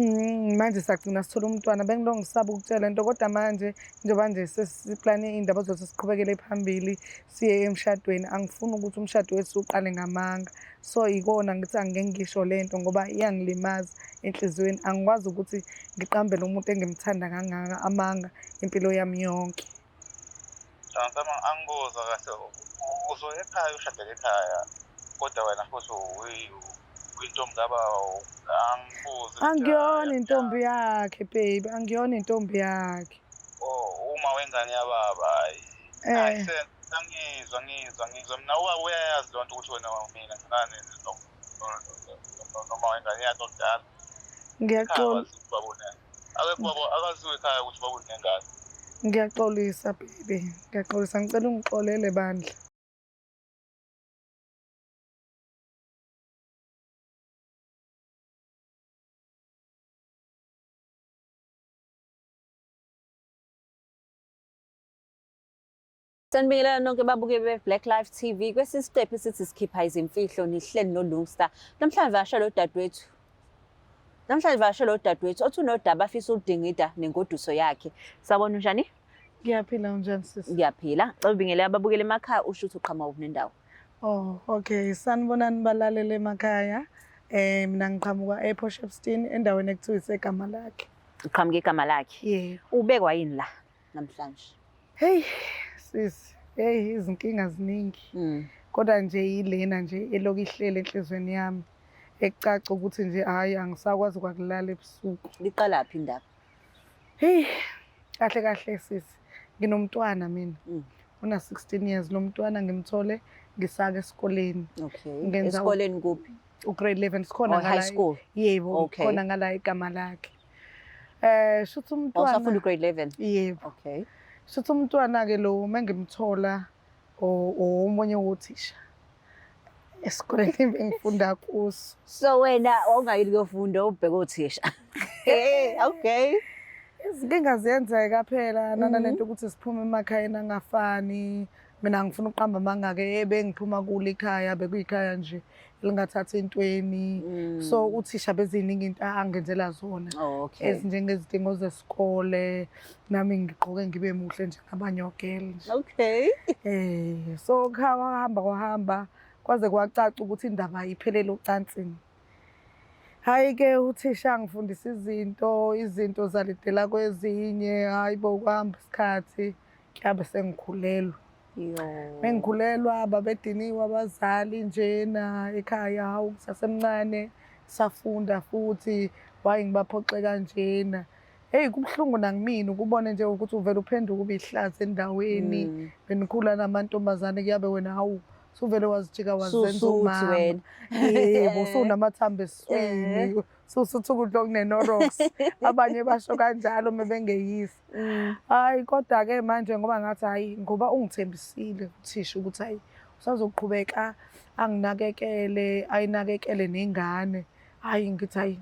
Manje sagcina sithola umntwana bengilokhu ngisaba ukutshela into kodwa manje njengoba nje sesiplane iy'ndaba zokuthi siqhubekele phambili siye emshadweni angifuni ukuthi umshado wethu uqale ngamanga. So ikona ngithi angike ngisho le nto ngoba iyangilimaza enhliziyweni angikwazi ukuthi ngiqambele umuntu engimthanda kangaka amanga impilo yami yonke. Sami angikuzwa kahle uzoya ekhaya ushadele ekhaya kodwa wena futhi uyintombi kaba angikuzi. Angiyona intombi yakhe baby, angiyona intombi yakhe. Oh, uma wengane yababa hayi. Hayi angizwa ngizwa ngizwa mina ubaba uyayazi lonto ukuthi wena mina ngane noma wengane yakhe okudala. Ngiyaxola. Akekho baba akaziwe ekhaya ukuthi baba unengane. Ngiyaxolisa baby, ngiyaxolisa ngicela ungixolele bandla. Sanibingelela nonke babuke be-Black Life TV. Kwesinye isiqephu esithi sikhipha izimfihlo nihleli noLungsta. Namhlanje vasha lo dadewethu. Namhlanje vasha lo dadewethu othi unodaba afisa uludingida nengoduso yakhe. Sawubona unjani? Ngiyaphila unjani sisi? Ngiyaphila. Cela ubingelele ababukeli emakhaya usho ukuthi uqhamuka kuphi nendawo. Oh, okay. Sanibonani balalele emakhaya. Mina ngiqhamuka ePort Shepstone endaweni ekuthiwa isegama lakhe. Uqhamuka igama lakhe. Yebo. Ubekwa yini la namhlanje? Hey sisi, hey izinkinga ziningi. Kodwa nje yilena nje eloku ihlele enhlizweni yami. Ekucaca ukuthi nje hayi angisakwazi kwakulala ebusuku. Liqalaphi indaba? Hey, kahle kahle sisi, nginomntwana mina. Una 16 years lo mntwana ngimthole ngisaka esikoleni. Okay. Ngenza Esikoleni kuphi? U-grade 11 sikhona Oh, high ngala. school. Yebo, Okay. khona ngala igama lakhe. Shuthi umntwana. Awusafunda ugrade 11? Yebo. Okay. Shuthi umntwana ke lo mengimthola omunye wothisha esikoleni bengifunda kuso. So wena wawungayili kuyofunda ubheke othisha. Hey, okay. Izinkinga ziyenzeka phela nanalento ukuthi siphume emakhayeni angafani. Mina ngifuna ukuqamba amanga-ke bengiphuma kulo ikhaya bekuyikhaya nje elingathathi entweni. So uthisha beziningi into angenzela zona. Oh, okay. Ezinjengezidingo zesikole nami ngigqoke ngibe muhle njengabanye ogirl nje. Okay. So kwahamba kwahamba kwaze kwacaca ukuthi indaba iphelele ocansini. Hayi ke uthisha angifundisa izinto, izinto zalidela kwezinye, hayi bo kwahamba isikhathi kuyabe sengikhulelwe. Yo. Mengikhulelwa babediniwe abazali njena ekhaya, hawu ngisasemncane safunda futhi why ngibaphoxe kanjena. Hey kubuhlungu nakimina ukubona nje ukuthi uvele uphenduke ube ihlazo endaweni. Benikhula namantombazane kuyabe wena hawu suvele wazijika wazenza Susuthi umama. wena. Yebo, usunamathambo esiswini, susutha ukudla okunenorox. Abanye basho kanjalo uma bengeyisa. Hayi kodwa ke manje ngoba ngathi hayi ngoba ungithembisile uthisha ukuthi hayi usazoqhubeka anginakekele, ayinakekele nengane. Hayi ngithi hayi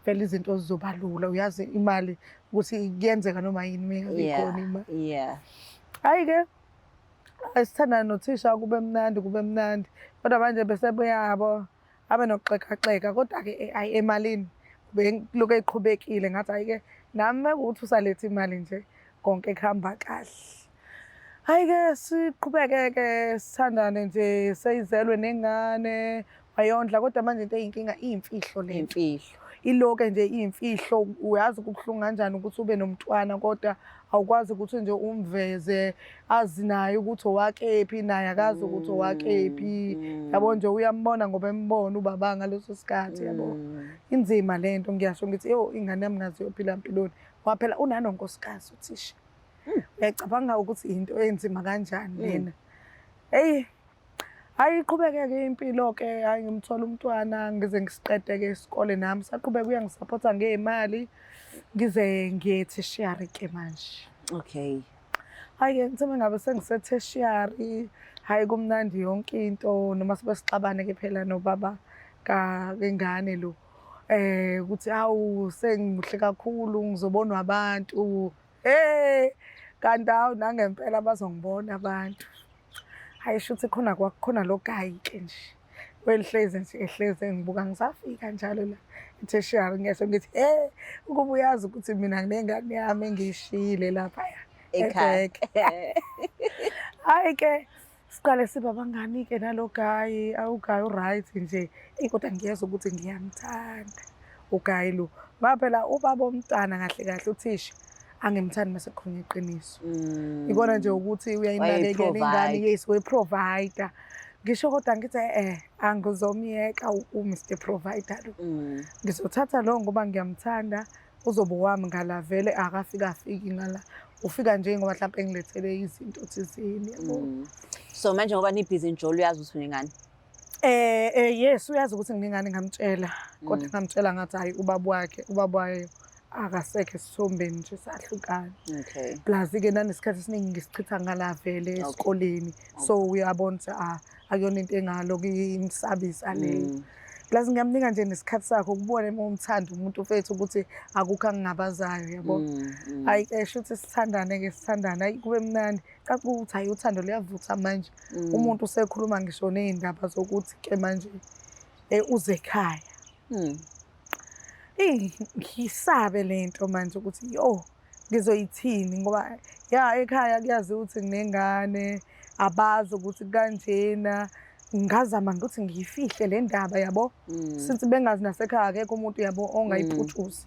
vele izinto zizoba lula uyazi imali ukuthi kuyenzeka noma yini uma ngabe ikhona imali. Yeah. Hayi ke asithandane nothisha kube mnandi kube mnandi kodwa manje bese beyabo abe nokuxekaxeka kodwa ke hayi emalini belokhu eqhubekile ngathi hayi ke nami mekuwukuthi usaletha imali nje konke kuhamba kahle. Hayi ke siqhubeke ke sithandane nje seyizelwe nengane wayondla kodwa manje into eyinkinga iyimfihlo le nto. Imfihlo. Iloke nje iyimfihlo uyazi kubuhlungu kanjani ukuthi ube nomntwana kodwa awukwazi ukuthi nje umveze azi naye ukuthi owakephi naye akazi ukuthi owakephi. Yabo nje uyambona ngoba embona ubaba ngaleso sikhathi yabo. Inzima lento ngiyasho ngithi yo ingane yami ngaze iyophila mpiloni. Ngoba phela unanonkosikazi uthisha. Uyacabanga ukuthi into enzima kanjani lena. Hey hayi iqhubeke ke impilo ke hayi ngimthola umntwana ngize ngisiqede ke isikole nami saqhubeka uyangisupporta ngeemali ngize ngiye tertiary ke manje. Okay. Hayi ke ngithe ngabe sengise tertiary hayi kumnandi yonke into noma sibe sixabane ke phela nobaba ka kengane lo. Ukuthi hawu sengimuhle kakhulu ngizobonwa abantu. Hey kanti hawu nangempela bazongibona abantu. Hayi shuthi khona kwakukhona lo guy ke nje. Welihlezi nje ehlezi engibuka ngisafika njalo la e-tertiary, ngiyasho ngithi he, ukuba uyazi ukuthi mina nginengane yami engiyishiyile laphaya Ekhaya. eBheke. Hhayi-ke, siqale sibe abangani-ke nalo guy, awu-guy u-right nje. Eyi kodwa ngiyezwa ukuthi ngiyamthanda u-guy lo. Ngoba phela ubaba womntwana kahle kahle uthisha angimthandi mase kukhulunywa iqiniso. Ikona nje ukuthi uyayinakekela ingane, Wayeyi-provide. yes, uyi-provider. Ngisho kodwa ngithi angizomyeka u-Mr Provider lo. Ngizothatha lo ngoba ngiyamthanda, uzobe owami ngala vele akafika afiki ngala. Ufika nje ngoba mhlampe engilethele izinto thizeni, yabo. So manje ngoba nibhizi njolo uyazi ukuthi unengane? Yes, uyazi ukuthi nginengane, ngamtshela. Kodwa ngamtshela ngathi hhayi ubaba wakhe, ubaba wayo akasekho esithombeni nje, sahlukana. Plus-ke nanesikhathi esiningi ngisichitha ngala vele esikoleni. So uyabona ukuthi akuyona into engaloku imsabisa leyo. Plus ngiyamnika nje nesikhathi sakhe ukubona uma umthanda umuntu mfethu ukuthi akukho angingabazayo, yabo. Hhayi-ke shuthi sithandane-ke sithandane, hhayi kube mnandi. Caca ukuthi hhayi uthando luyavutha manje. Umuntu usekhuluma ngisho ney'ndaba zokuthi-ke manje uze ekhaya. Eyi, ngisabe le nto manje ukuthi yo ngizoyithini ngoba ya ekhaya kuyaziwa ukuthi nginengane, abazi ukuthi kanjena. Ngazama ukuthi ngiyifihle le ndaba, yabo. Since bengazi nasekhaya akekho umuntu, yabo, ongayiphutshuza.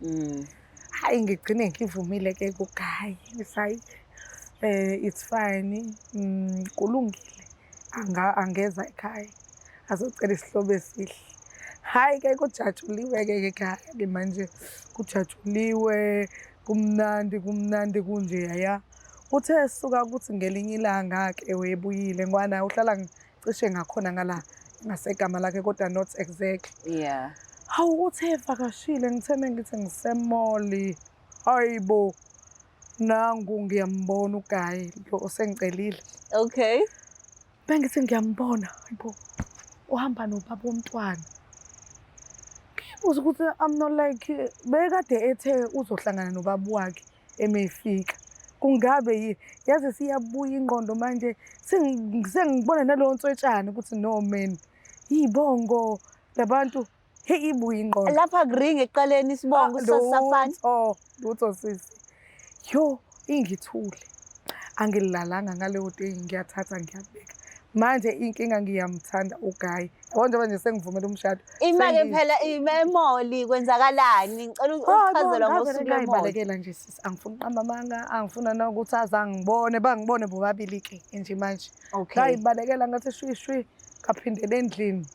Hhayi ngigcine ngivumile-ke ku-guy, ngithi hhayi it's fine, kulungile. Angeza ekhaya azocela isihlobo esihle. Hhayi-ke kujatshuliwe-ke ekhaya-ke manje, kujatshuliwe, kumnandi kumnandi kunjeyaya. Uthe esuka ukuthi ngelinye ilanga-ke webuyile ngoba naye uhlala cishe ngakhona ngala ngasegama lakhe kodwa not exactly. Hawu uthe evakashile, ngithe mengithi ngise-mall, hayi bo, nangu ngiyambona u-guy lo osengicelile. Bengithi ngiyambona, hayibo, uhamba nobaba womntwana. Ngibuza ukuthi I'm not like, bekade ethe uzohlangana nobaba wakhe emefika. Kungabe yini? Yaze siyabuya ingqondo manje, sengibona naleyo nswetshana ukuthi no man, iy'bongo labantu, hey ibuye ingqondo. Lapha kuringi ekuqaleni isibongo sasafana. Lutho, lutho sisi. Yo, ingithule. Angilalanga ngaleyo day, ngiyathatha ngiyabeka. Manje inkinga ngiyamthanda u-guy. Yabo njengoba nje sengivumela umshado. Ima-ke phela ima e-mall kwenzakalani? Ngicela ukuchazelwa ngosuku lwe-mall. Ngayibalekela nje sisi, angifuni uqamba amanga, angifuna nokuthi aze angibone, bangibone bobabili-ke nje manje. Ngayibalekela ngathi shwi shwi, ngaphindela endlini.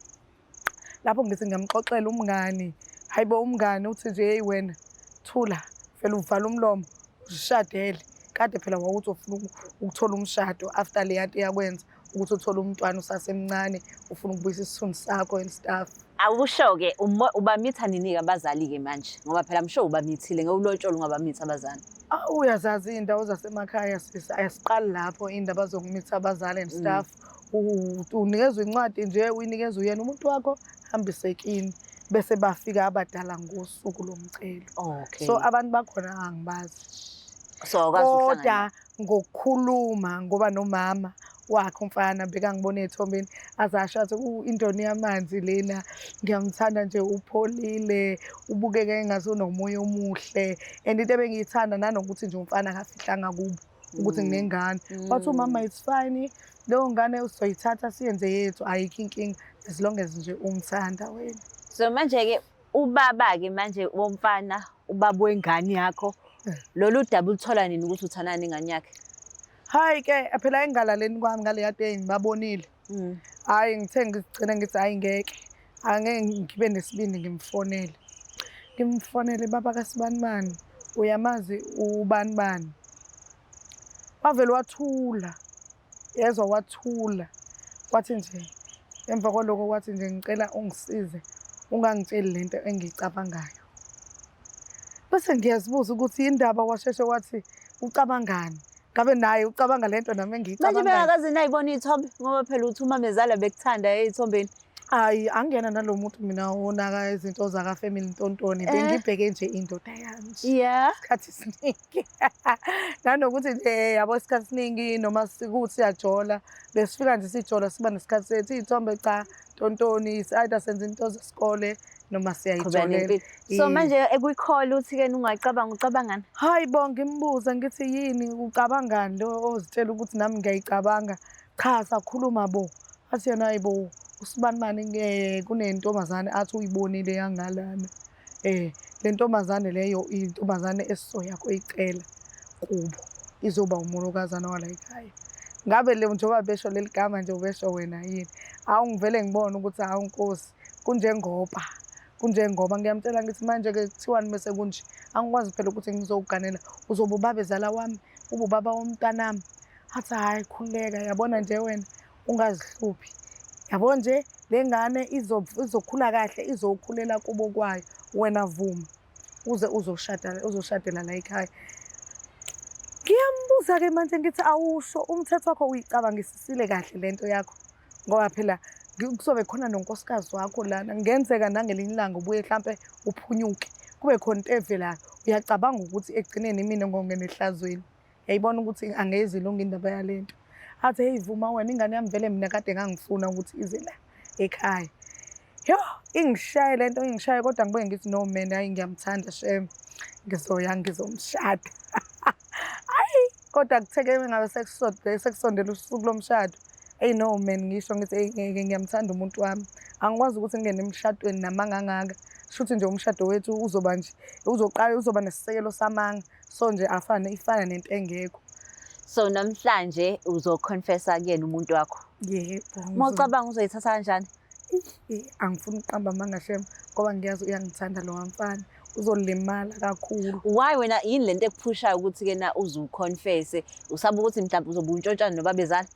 Lapho ngithi ngiyamxoxela umngani. Hayibo umngani uthi nje hey wena thula, vele uvala umlomo, uzishadele. Kade phela wawuthi ufuna ukuthola umshado after leya nto iyakwenza ukuthi uthole umntwana usasemncane, ufuna ukubuyisa isithunzi sakho and stuff. Awusho-ke ubamitha nini-ke abazali-ke manje? Ngoba phela I'm sure ubamithile, ngeke ulotsholwe ungabamithi abazali. Uyazazi iy'ndawo zasemakhaya sisi, asiqali lapho iy'ndaba zokumitha abazali and stuff. Unikezwa incwadi nje, uyinikeza uyena umuntu wakho, hambise kini. Bese bafika abadala ngosuku lomcelo. So abantu bakhona angibazi. So awukwazi ukuhlangana. Kodwa ngokukhuluma ngoba nomama wakhe umfana bekangibona ey'thombeni azasho athi indoni yamanzi lena, ngiyamthanda nje upholile, ubukeka engathi unomoya omuhle. And into ebengiyithanda nanokuthi nje umfana akafihlanga kubo ukuthi nginengane. Wathi umama it's fine, leyo ngane uzoyithatha siyenze yethu, ayikho inkinga as long as nje umthanda wena. So manje-ke ubaba-ke manje womfana, ubaba wengane yakho, lolu daba uluthola nini ukuthi uthandana nengane yakhe? Hhayi-ke phela engalaleni kwami ngaleya day ngibabonile. Hhayi ngithe ngigcine ngithi hhayi ngeke, angeke ngibe nesibindi ngimfonele. Ngimfonele, baba kaSibanibani, uyamazi ubani bani? Wavele wathula, yezwa wathula. Kwathi nje emva kwaloko kwathi nje ngicela ungisize ungangitsheli lento engiyicabangayo. Bese ngiyazibuza ukuthi yindaba washeshe wathi ucabangani? Ngabe naye ucabanga lento nami Manje engiyicabangayo. bengakaze nayibona iy'thombe ngoba phela uthi umamezala bekuthanda ey'thombeni. Hhayi, angiyena nalo muntu mina onaka izinto zaka-family ntontoni. Bengibheke nje indoda yami nje. Isikhathi esiningi. Nanokuthi nje yabo isikhathi esiningi noma sikuthi siyajola, besifika nje sijola siba nesikhathi sethu, iy'thombe cha ntontoni, either senza into zesikole noma Qhubeka siyayijolela. nempilo. So manje ekwi-call uthi-ke ungacabanga ucabangani? Hayi bo, ngimbuze ngithi yini ucabangani lo ozitshela ukuthi nami ngiyayicabanga. Cha, sakhuluma bo. Athi yena hayi bo, usibanibani kunentombazane athi uyibonile yangalana. Le ntombazane leyo intombazane esizoya koyicela kubo, izoba umolokazana wala ekhaya. Ngabe le njengoba besho leli gama nje ubesho wena yini? Hawu ngivele ngibone ukuthi hawu Nkosi, kunjengoba, kunjengoba ngiyamtshela ngithi manje-ke kuthiwani mese kunje, angikwazi phela ukuthi ngizokuganela, uzobe ubabezala wami, ube ubaba womntanami. Athi hhayi khululeka, yabona nje wena ungazihluphi. Yabo nje le ngane izokhula kahle, izokhulela kubo kwayo, wena vuma uze uzoshada, uzoshadela la ekhaya. Ngiyambuza-ke manje ngithi awusho umthetho wakho uyicabangisisile kahle lento yakho, ngoba phela kuzobe khona nonkosikazi wakho lana, kungenzeka nangelinye ilanga ubuye hlampe uphunyuke, kube khona into evelayo. Uyacabanga ukuthi ekugcineni imina ngongena ehlazweni. Yayibona ukuthi angeze ilunge indaba yalento. Athi hey vuma wena, ingane yami vele mina kade ngangifuna ukuthi ize la ekhaya. Yo, ingishaye lento, ingishaye kodwa ngibuye ngithi no man, hayi ngiyamthanda shem. Ngizoya ngizomshada. Hayi, kodwa kutheke ngabe sekusondela usuku lomshado. Hey no man, ngisho ngithi hey ngeke ngiyamthanda umuntu wami. Angikwazi ukuthi ngingene emshadweni namanga angaka. Shuthi nje umshado wethu uzoba nje, uzoqala uzoba nesisekelo samanga. So nje afane ifana nento engekho. So namhlanje uzoconfessa kuyena umuntu wakho. Yebo. Uma ucabanga uzoyithatha kanjani? Angifuni ukuqamba amanga shem, ngoba ngiyazi uyangithanda lo mfana. Uzolimala kakhulu. Why wena yini lento ekuphushayo ukuthi ke na uzuconfesse? Usaba ukuthi mhlawumbe uzobe untshontshana nobabezala?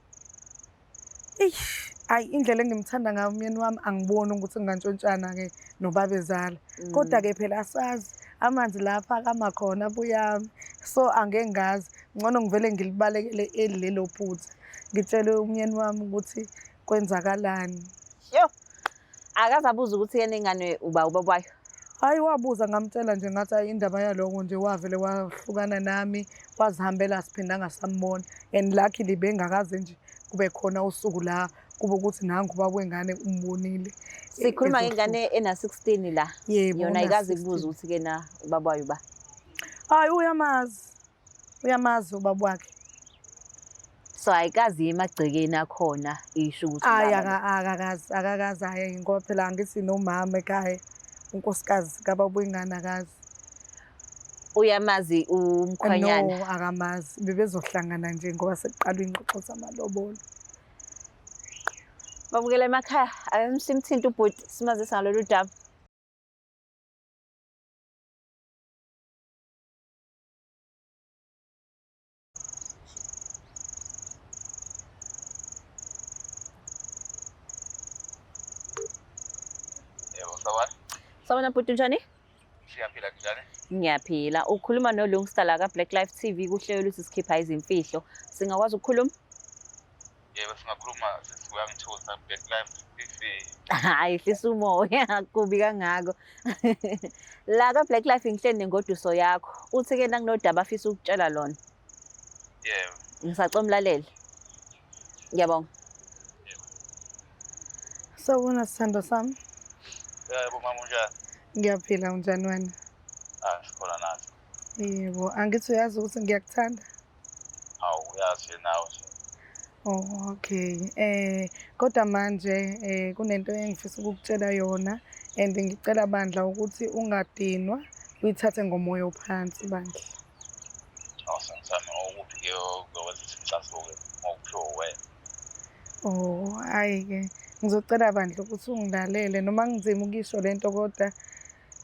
Eish, ayi indlela engimthanda ngayo umyeni wami angiboni ukuthi ngingantshontshana ke nobabezala. Kodwa ke phela asazi amanzi lapha akama khona abuyami. So angeke ngazi, ngcono ngivele ngilibalekele eli lelo phutha. Ngitshele umyeni wami ukuthi kwenzakalani. Yo. Akaze abuze ukuthi yena ingane uba ubaba wayo. Hayi wabuza, ngamtshela nje ngathi hayi indaba yaloko nje wavele wahlukana nami, wazihambela asiphindanga sambona. And luckily bengakaze nje kube khona usuku la kube ukuthi nangu ubaba wengane umbonile. Sikhuluma ngengane ena 16 la. Yebo, Yona una ayikaze 16. ibuze ukuthi ke na ubaba wayo ba. Hayi uyamazi. Uyamazi ubaba wakhe. So ayikazi emagcekeni akhona isho ukuthi Hayi ubaba lo. akakazi, akakazi hayi ngoba phela angithi nomama ekhaya, unkosikazi kababa wengane akazi. Uyamazi umkhwenyana? No, akamazi. Bebezohlangana nje ngoba sekuqalwa ingxoxo zamalobolo. Babukela emakhaya, ake simthinte ubhuti simazise ngalolu daba. Yebo, sawubona. Sawubona bhuti, unjani? Siyaphila, kunjani? Ngiyaphila. Ukhuluma noLungsta la ka-Black Life TV kuhlelo luthi sikhipha izimfihlo. Singakwazi ukukhuluma? Yebo, singakhuluma sisi, uyangithusa Black Life TV. Hayi, hlisa umoya, kubi kangako. La ka-Black Life ngihleli nengoduso yakho. Uthi-ke nakunodaba afisa ukutshela lona. Yebo. Ngisacela umlalele. Ngiyabonga. Sawubona sithandwa sami. Yebo mama, unjani? Ngiyaphila, unjani wena? Ah, sikhona nathi. Yebo, angithi uyazi ukuthi ngiyakuthanda. Hawu, uyazi nawe nje. Oh, okay. Kodwa manje kunento engifisa ukukutshela yona and ngicela bandla ukuthi ungadinwa, uyithathe ngomoya ophansi bandla. Awu sami, okuphi ke okwenza ukuthi ngicasuke ngokuphiwa wena? Oh, hayi-ke ngizocela bandla ukuthi ungilalele noma kunzima ukuyisho lento kodwa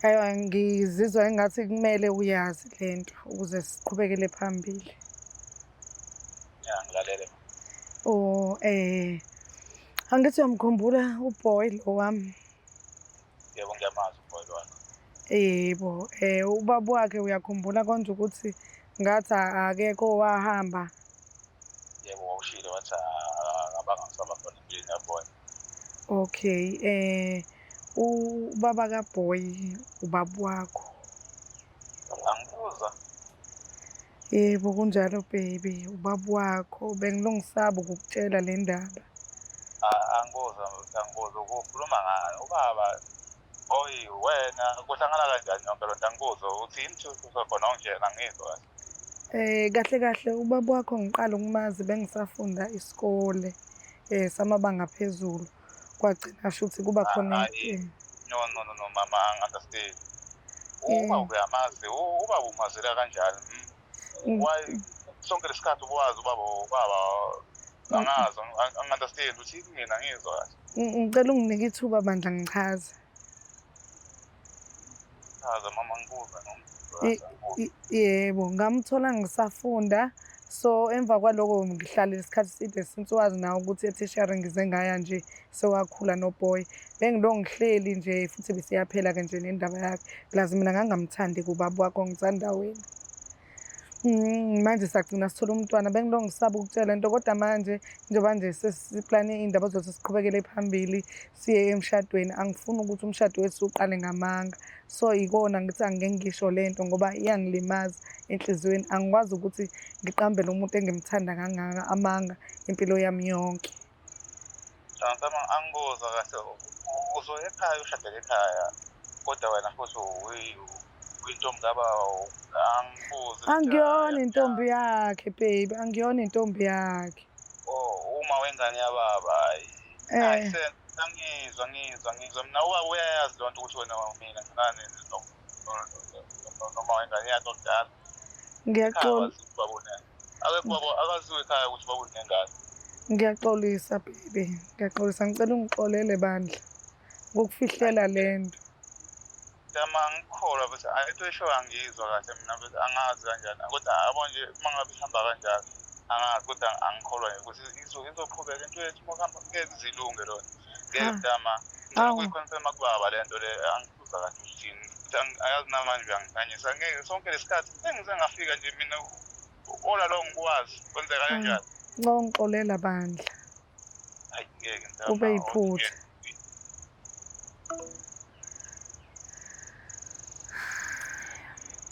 hayi ngizizwa engathi kumele uyazi lento ukuze siqhubekele phambili. Ya, ngilalele. Oh, angithi uyamkhumbula uboy lo wami? Yebo, ngiyamazi uboy lo wakho. Yebo, ubaba wakhe uyakhumbula konje ukuthi ngathi akekho wahamba. Yebo, wawushilo wathi abangasaba khona empilweni yaboy. Okay, ubaba kaBoy ubaba wakho. Angikuzwa. Yebo, kunjalo baby, ubaba wakho. Bengilongisaba ukukutshela le ndaba. Angikuzwa, angikuzwa ukukhuluma ngani. Ubaba boy wena kuhlangana kanjani yonke lonto angikuzwa uthi yini khona ungitshela angizwa kahle. Kahle kahle ubaba wakho ngiqala ukumazi bengisafunda isikole samabanga aphezulu. Kwagcina shuthi kuba khona Hayi, no no no no mama angi-understand. Ubaba uyamazi, ubaba umazela kanjani? Why sonke lesikhathi ubuwazi ubaba ubaba angazi angi-understand uthi mina ngizwa kahle. Ngicela unginike ithuba bandla ngichaze. Chaza mama ngikuzwa Yebo, ngamthola ngisafunda. So emva kwaloko ngihlale isikhathi eside since wazi nawe ukuthi e-tertiary ngize ngaya nje sewakhula noboy. Bengilo ngihleli nje futhi besiyaphela-ke nje nendaba yakhe. Plus mina ngangingamthandi kubaba wakho ngithanda wena. Manje sagcina sithola umntwana bengilo ngisaba ukutshela into kodwa manje njengoba nje sesiplane iy'ndaba zokuthi siqhubekele phambili siye emshadweni angifuni ukuthi umshado wethu uqale ngamanga. So ikona ngithi angike ngisho le nto ngoba iyangilimaza enhliziyweni angikwazi ukuthi ngiqambele umuntu engimthanda kangaka amanga impilo yami yonke. Mama angikuzwa kahle uzoya ekhaya ushadele ekhaya kodwa wena futhi uyintombi kaba angikuzi. Angiyona intombi yakhe baby, angiyona intombi yakhe. Oh, uma wengane yababa hayi. Hayi angizwa ngizwa ngizwa mina ubaba uyayazi lonto ukuthi wena mina ngane noma wengane yakhe okudala. Ngiyaxola. Akekho baba akaziwe ekhaya ukuthi baba unengane. Ngiyaxolisa baby, ngiyaxolisa ngicela ungixolele bandla ngokufihlela lento. Dama angikholwa bese into eshoyo angiyizwa kahle mina bese angazi kanjani kodwa yabo nje uma ngabe ihamba kanjalo angazi kodwa angikholwa nje ukuthi izoqhubeka into yethu uma kuhamba ngeke zilunge lona. Ngeke dama ngicela ukuyiconfirma kubaba le nto le angikuza kahle ukuthini. Ayazi namanje uyangikhanyisa ngeke sonke lesikhathi sengize ngafika nje mina all along ngikwazi kwenzeka kanjani. Ngicela bandla. Hayi ngeke Kube yiphutha.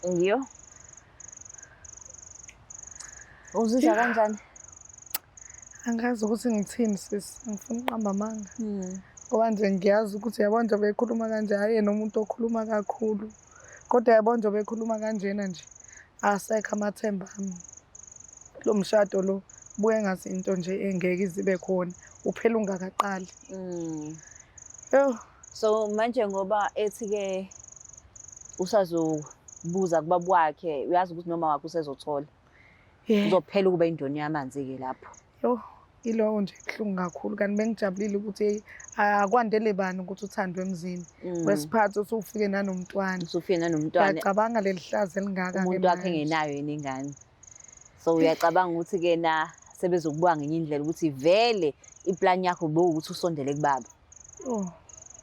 Ngiyo. Uzizwa kanjani? Angazi ukuthi ngithini sisi, angifuni ukuqamba amanga. Ngoba nje ngiyazi ukuthi yabo nje bekhuluma kanje hhayi yena umuntu okhuluma kakhulu. Kodwa yabo nje bekhuluma kanjena nje asekho amathemba ami. Lo mshado lo buke ngathi into nje engeke izibe khona, uphela ungakaqali. Yo. So manje ngoba ethi-ke usazobuza kubaba wakhe, uyazi ukuthi noma wakhe usezothola. Uzophela ukuba indoni yamanzi-ke lapho. Yo, ilowo nje ibuhlungu kakhulu kanti bengijabulile ukuthi akwandele bani ukuthi uthandwe emzini. Wesiphathu usufike nanomntwana. Usufike nanomntwana. Uyacabanga leli hlazo elingaka-ke Umuntu wakhe manje. engenayo yena ingane. So uyacabanga ukuthi-ke na sebezokubuka ngenye indlela ukuthi vele iplani yakho bewukuthi usondele kubaba. Oh,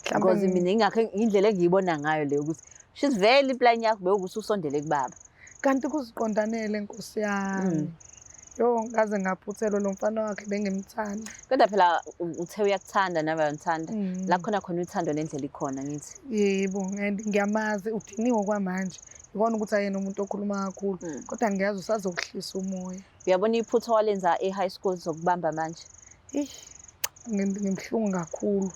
Because mina ingakho indlela engiyibona ngayo le ukuthi shuthi vele iplani yakho bewukuthi usondele kubaba. Kanti kuziqondanele Nkosi yami. Yo, ngaze ngaphuthelwa lo mfana wakhe bengimthanda. Kodwa phela uthe uyakuthanda nawe uyamthanda. La khona khona uthando nendlela ikhona ngithi. Yebo, and ngiyamazi udiniwe kwamanje. Ngibona ukuthi ayena umuntu okhuluma kakhulu, kodwa ngiyazi usazokuhlisa umoya. Uyabona iphutha walenza e-high school zokubamba manje? Ngimhlungu kakhulu.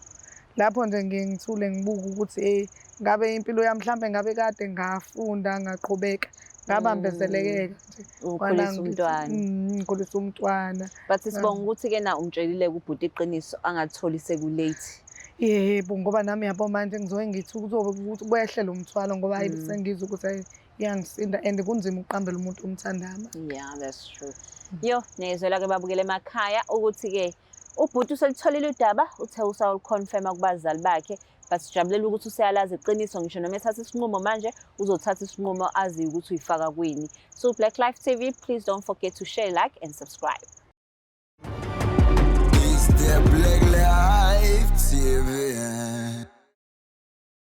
Lapho nje ngiye ngithule ngibuke ukuthi hey ngabe impilo yami mhlambe ngabe kade ngafunda ngaqhubeka ngabambezelekeka nje. Ukhulisa umntwana. Ngikhulisa umntwana. But sibonga ukuthi ke na umtshelile kubhuti iqiniso angatholi sekulate. Yebo, ngoba nami yabo manje ngizoke ngithi kuzobe ukuthi kwehle lo mthwalo ngoba hayi sengizwa ukuthi hayi iyangisinda and kunzima ukuqambela umuntu omthandayo. Yeah, that's true. Yo, niyezwela ke babukele emakhaya ukuthi ke ubhuti uselitholile udaba, uthe usawuconfirma kubazali bakhe, but sijabulela ukuthi useyalazi iqiniso ngisho noma ethatha isinqumo manje uzothatha isinqumo azi ukuthi uyifaka kwini. So Black Life TV, please don't forget to share, like and subscribe. It's the Black Life TV.